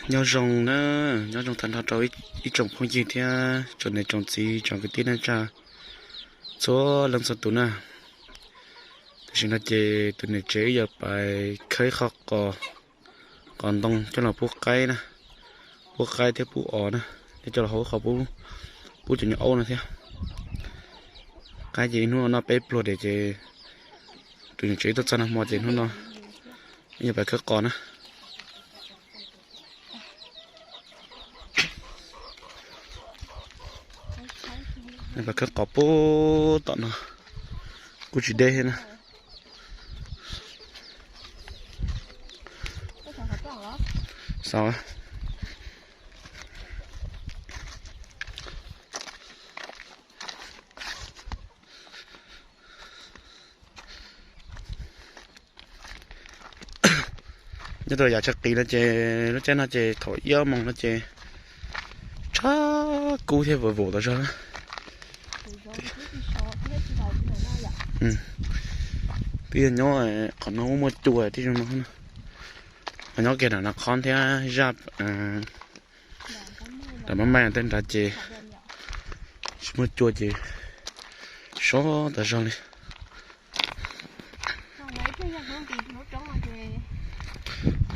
Nyob zoo na, nyob zoo tag nrho rau ib tsoom phooj ywg thiab tsoom niam tsoom txiv tsoom kwv tij neej tsa txhua leej txhua tus na. Tam sim no ces tus niam tsev wb yuav pais khawb ib qho qos, qos ntoo coj los pub qaib na, pub qaib thiab pub os na, thiab coj los hau ib qho pub cov nyuam aub no thiab. Qaib ces ib hnub noj peb pluag diam ces tus niam tsev tuaj txog nag hmo ces hnub no wb yuav pais khawb qos na. Pais khawb qos pub tom no kuj tsis deb thiab na. Xav nyob rau yav tshaj qis no ces lub caij no ces thaum ib ob moos no ces tshav kub thiab vwm vwm tas zog na. Twb yog nyob qhov no muaj muaj cua tib zoo no, qhov nyob kiag nram no qhov thiab zaj nram maj maj tej nrad ces tsis muaj cua ces sov tas zog li.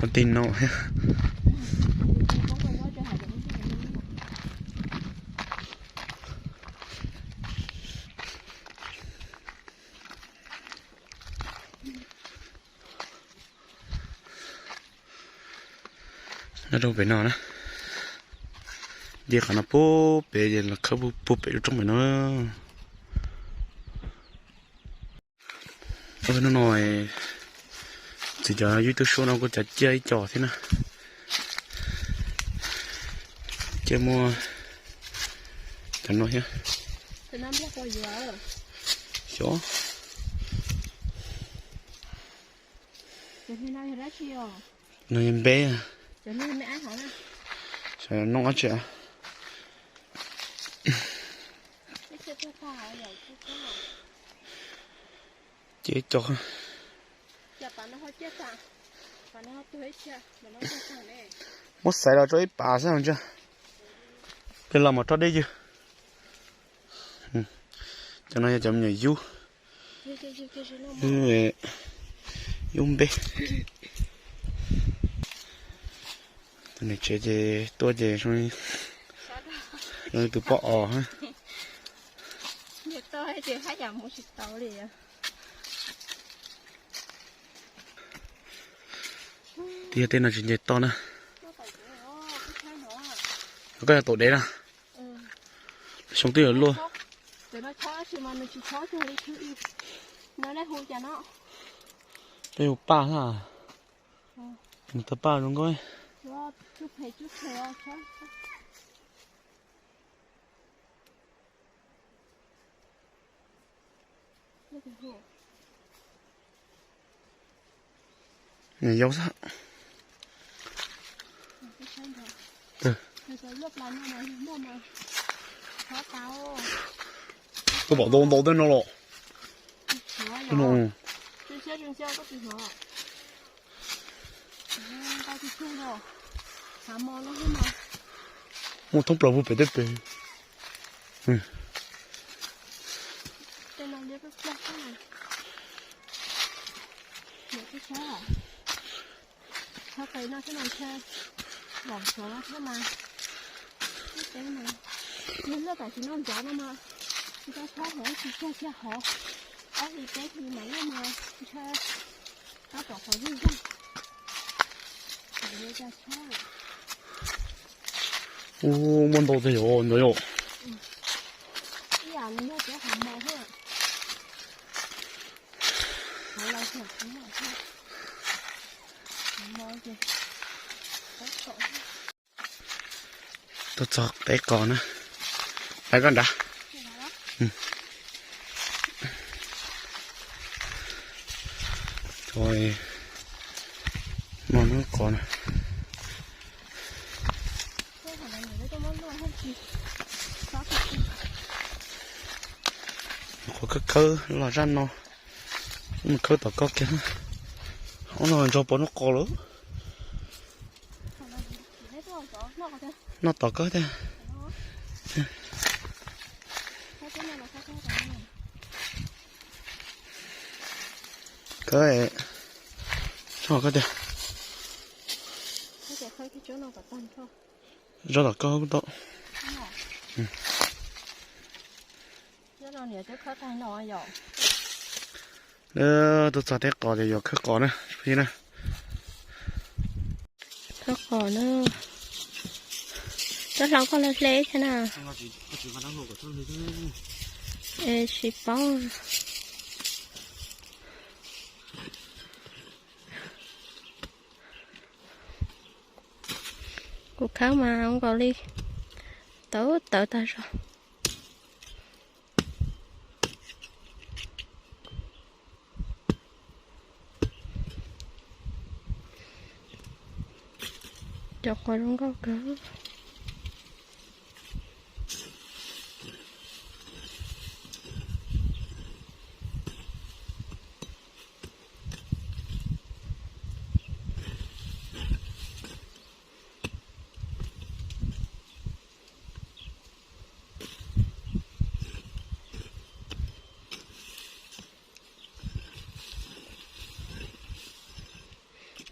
Ua ti no thiab. Nyob rau pem no na, nce qhov no puag pem los khawb puag pem lub roob pem no. Hnub no txiv cov YouTube sub no kuj cov ciaj ib co thiab na. Ciaj muaj cov no thiab. Xyov. No yog npeb. Xyov noob dab tsi. Ciaj ib co. Muab xaiv los rau ib pas xwb ntsia. Peb los mus rau deb ywg. Cov no yog cov me nyuam yub. Yub npeb. Tus niam tsev ces tuaj ces zoo li tus poj os. Twb yog tej no tsis nce toj na. Koj yog taum dev na. Xyoo twb yuav luaj. Peb hu paj na. Nws tau paj zoo nkauj. Yau xwb. Koj pom ntau ntau tej no los? Muaj thoob plaws puag pem tej pem. Ub, muaj ntau teg yom ntawd yom. Tuaj txog qeb qos na. Pab koj nrad. Noj nub qos na. Qhov khawb khawb los zaj no, mus khawb tom koj kiag. Ob no nrog pov nub qos lawm. Noj tom koj tiag. Koj, tso koj tiag. Zov tom koj kuj tau. Tuaj txog teb qos ces yuav khawb qos na, phooj ywg na. Khawb qos na. Cov hlau koj lawv hle thiab na. Es tsis paub. Kuv khawb mas zoo nkaus li tawv tawv tag zog. Cov qos zoo nkauj kawg.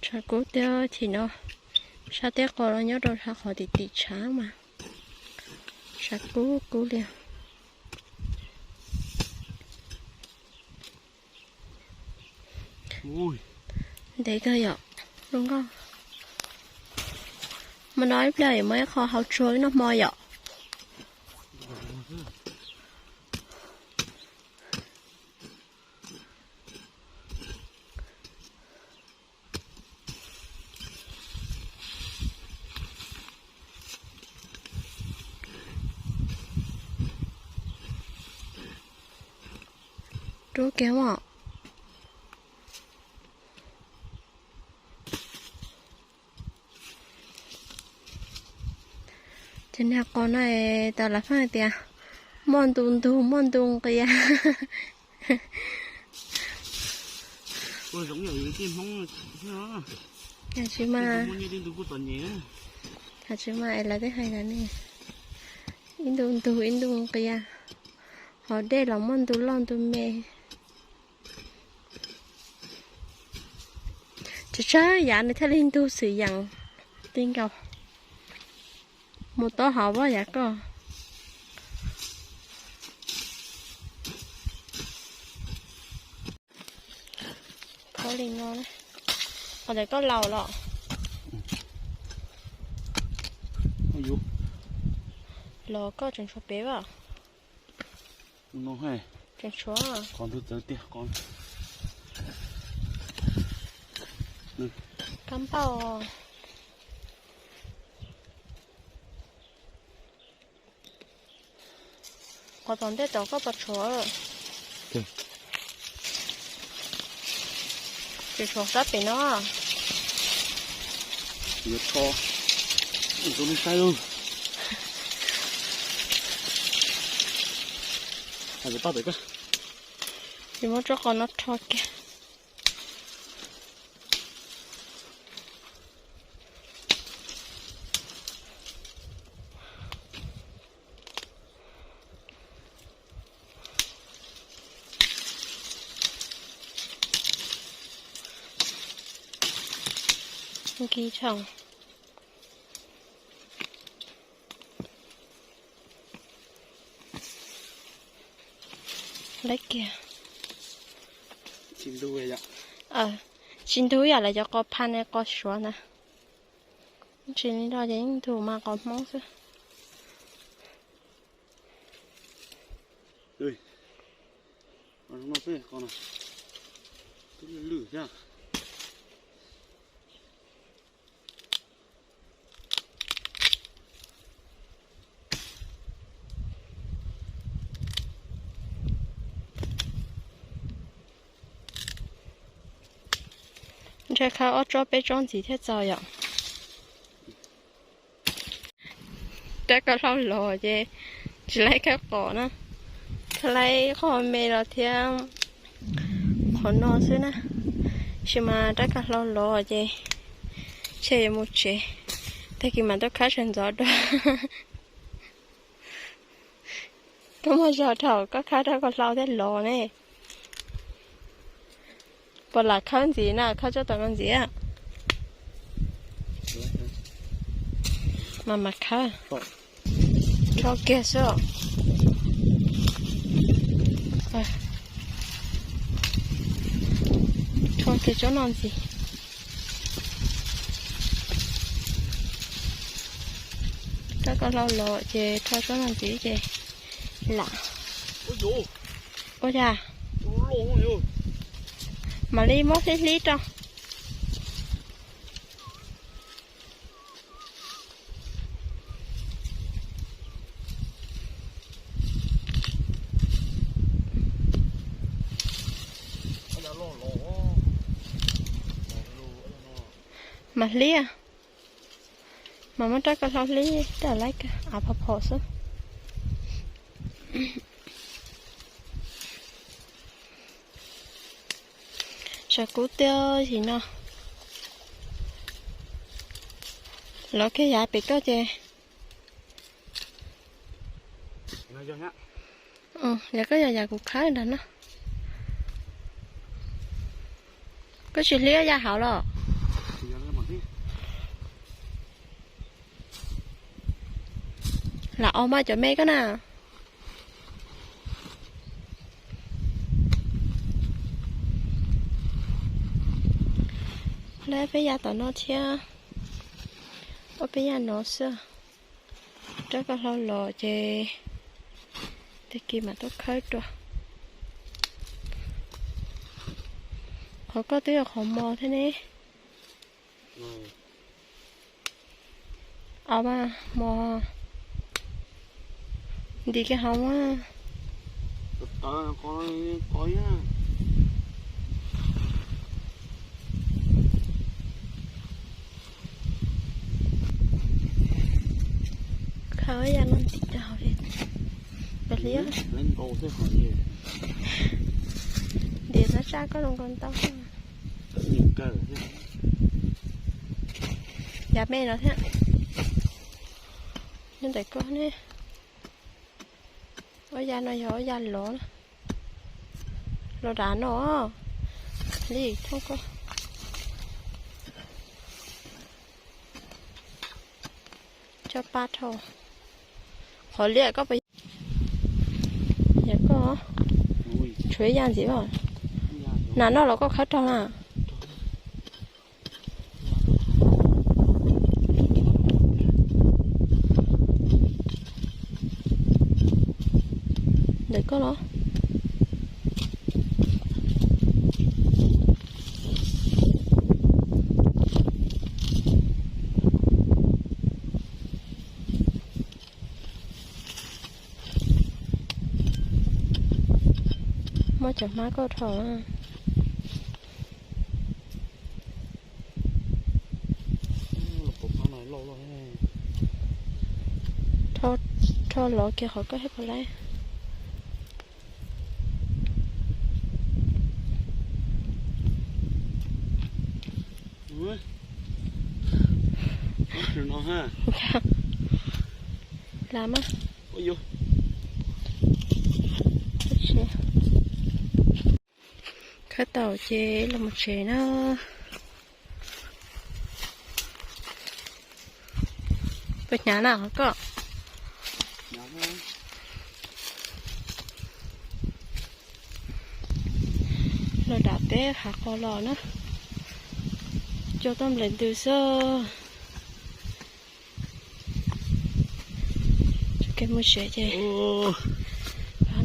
Tshav kub tiag chim no, sab teb qos los nyob rau sab qhov tim tim tshav mas tshav kub kub li. Ntev kawg yom, zoo nkauj. Mas no ib pliag yuav muaj ib qho hau tsuag ib noj hmo yom. Rub kiag mas. Ces niag qos no tas lawv pheej hais tias muaj ntu ntug muaj ntu nqia. Tab sis mas, tab sis mas es lawv twb hais tias ne, ib ntu ntug ib ntu nqia, hos dej los muaj ntu loj ntu me. Tsam tsam yav nws thiaj li ntug xwm yeem ti nkaus. Mus tob hauv pob yav koj. Qhov li no, qhov ntawd koj laus los? Los koj tseem tshuav pem as? Tseem tshuav. Kab npauj. Qhov tom ntej tom koj puas tshuav? Tsis tshuav sab pem no. Yuav rho, tus nej saib lawm. Hais pab pem koj. Tsis muab tsob qos no rho kiag. Nkig tshooj. Lawv kiag. Tsis ntug yam lawv cov qos pha ne, qos suav ntawd. Tsis li no ces yeej ntug mas qos Hmoob xwb. Ntshe khawb ob tsob peb tsob ntxiv thiaj txaus yom. Rab koj hlau los ces tsis laib khawb qos na, khawb laib qhov me los thiab qhov no xwb na. Tab sis mas rab koj hlau los ces ntshe yuav mus tsev, Tag kis mam tuaj khawb sawv ntxov dua. Koj muaj zog dhau koj khawb rau koj hlau thiaj los ne. Puas lam khawb ntxiv na, khawb tsob tom no ntxiv. Mas mas khawb. Rho kiag xwb. Rho kiag tsob no ntxiv. Rau koj hlau los ces rho tsob no ntxiv ces lam. Ua cas? Mam li muab hlib hlib rau. Mas hlib, mas muab rab koj hlau hlib rau lawv av phom phom xwb. Sav kub tiag yim no. Lov kiag yav pem koj ces. Yog koj yog yam kuv khawb nrog no. Koj tsis hlib ya hauv los? Lam aus mas cov me koj na. Lawv peb ya tom no thiab. Ua peb ya no xwb. Rab koj hlau los ces tag kis mam tuaj khawb rau. Qhov koj twb yog qhov mos thiab ne. Au mas mos ntim kiag hauv mas. Khaws ya no ntim rau hauv li. Ntim tab tsaj koj zoo nkauj ntau. Yav me no thiab. Nyob ntawm koj ne. Ob ya no yog ob ya lov na. Los dav no. Li thoob koj. Tso pab dhau. Qhov liaj koj puas yog koj? Tshuav ib ya ntxiv os. Nas noj los koj khawb raug na. Ntawm koj los. Muab cov hmab koj rho. Rho lov kiag qhov koj thiaj pom lawm. Lam mas. Khawb tau ces los mus tsev na. Puas hnyav na koj? Los dam peb hav qos los na. Cua tuaj nplawm ntws xwb. Kev mus tsev ces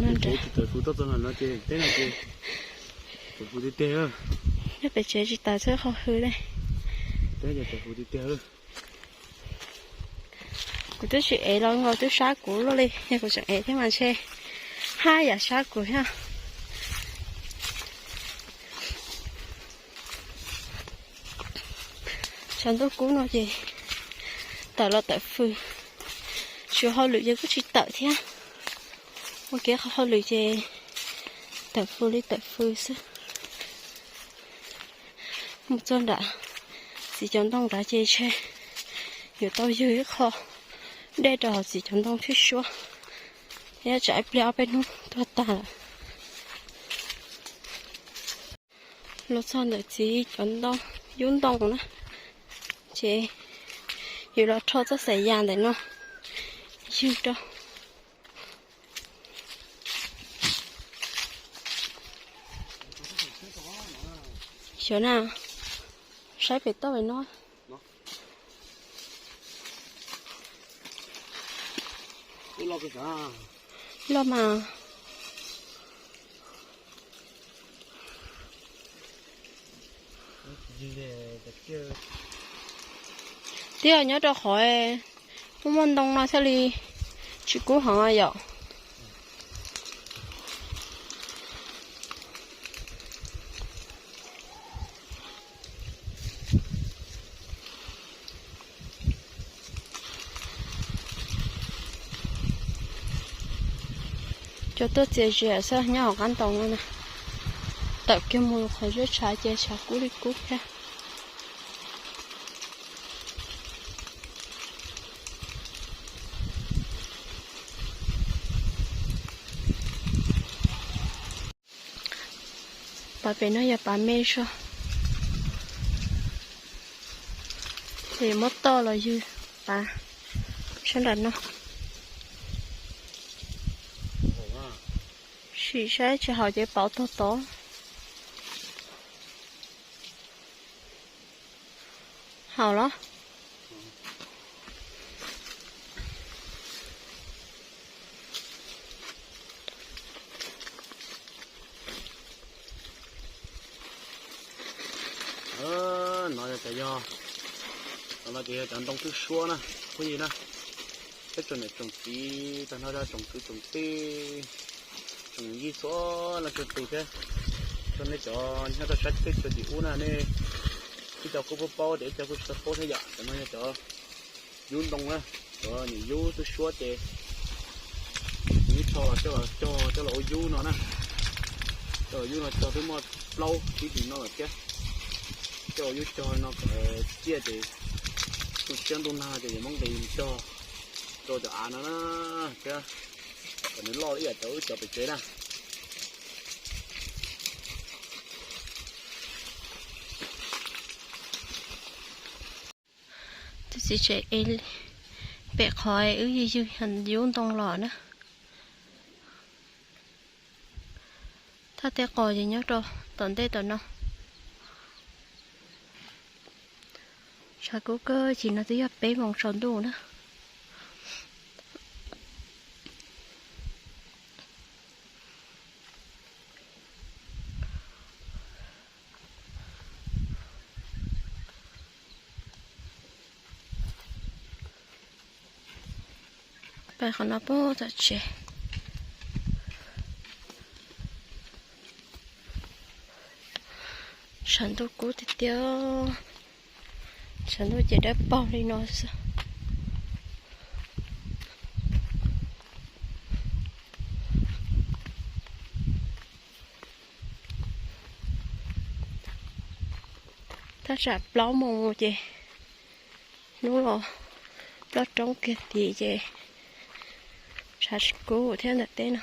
no nrad. Nyob pem tsev tsis tawm xwb qhov hws li. Kuv twb tsis ev los nkaus twb sab kuv luaj li, yog kuv tseem ev thiab mas ntshe haj yam sab kuv thiab. Tshav ntuj kub no ces tawm los tawm fws, tsis hauj lwm ces kuj tsis tawm thiab. Ua kev qhov hauj lwm ces tawm fws li tawm fws xwb. Mus txog nram txiv cov ntoo nrad ces ntshe Yuav tau ywg ib qho dej rau hauv txiv cov ntoo thwj suab, thiab tsam ib pliag ob peb hnub tuag tag lawm. Los txog ntawm txiv cov ntoo, yub ntoo na, ces yus los rho txoj xaim yas ntawm no ywg rau. Xyov na, saib pem toj pem no. Loj mas. Twb yog nyob rau qhov muaj muaj ntoo no thiaj li tsis kub heev yom. Cov tuaj txias zias xwb nyob hauv qab ntoo no na. Tawm kiag mus qhov zeb tshav ces tshav kub li kub thiab. Pas pem no yog pas me zog, ces muab toj los ywg pas sab nram no. Sim saib tsis haum ces pauv tog tod. Haum los? No ces yog, no ces yog cov ntoo thwj suab na, phooj ywg na. Peb tsoom niam tsoom txiv tag nrho, tsoom kwv tsoom tij, tsoom yij txhua leej txhua tus thiab, txhua nej cov nyob rau sab teb chaws tim ub na, nej ib co kuj paub paub tias ib co kuj tsis tau paub thiab yom. Cov no yog cov yub ntoo na, cov niam yub thwj suab ces yub tho los coj los cog coj los ua yub no na. Coj los yub no cog twb muaj plaub tsib hlis no lawm thiab. Coj ua yub cog no kom ciaj ces tu siab ntuj nag ces yuav muab nqis cog rau cov av no na, thiab kom nws loj ib yam cov wb cov pem tsev na. Tus txiv tsev es pem qhov wb ywg ywg yub ntoo los na. Thaj teb qos ces nyob rau tom ntej tom no. Tshav kub kawg, chim no twb yog peb moos tsaus ntuj na. Pais qhov no puag tom tsev. Tshav ntuj kub tiag tiag. Tshav ntuj ces dawb paug li no xwb. Thaj tsam plaub moos ces hnub los ploj roob kiag tid ces tshav tsis kub thiab ntawm teb no.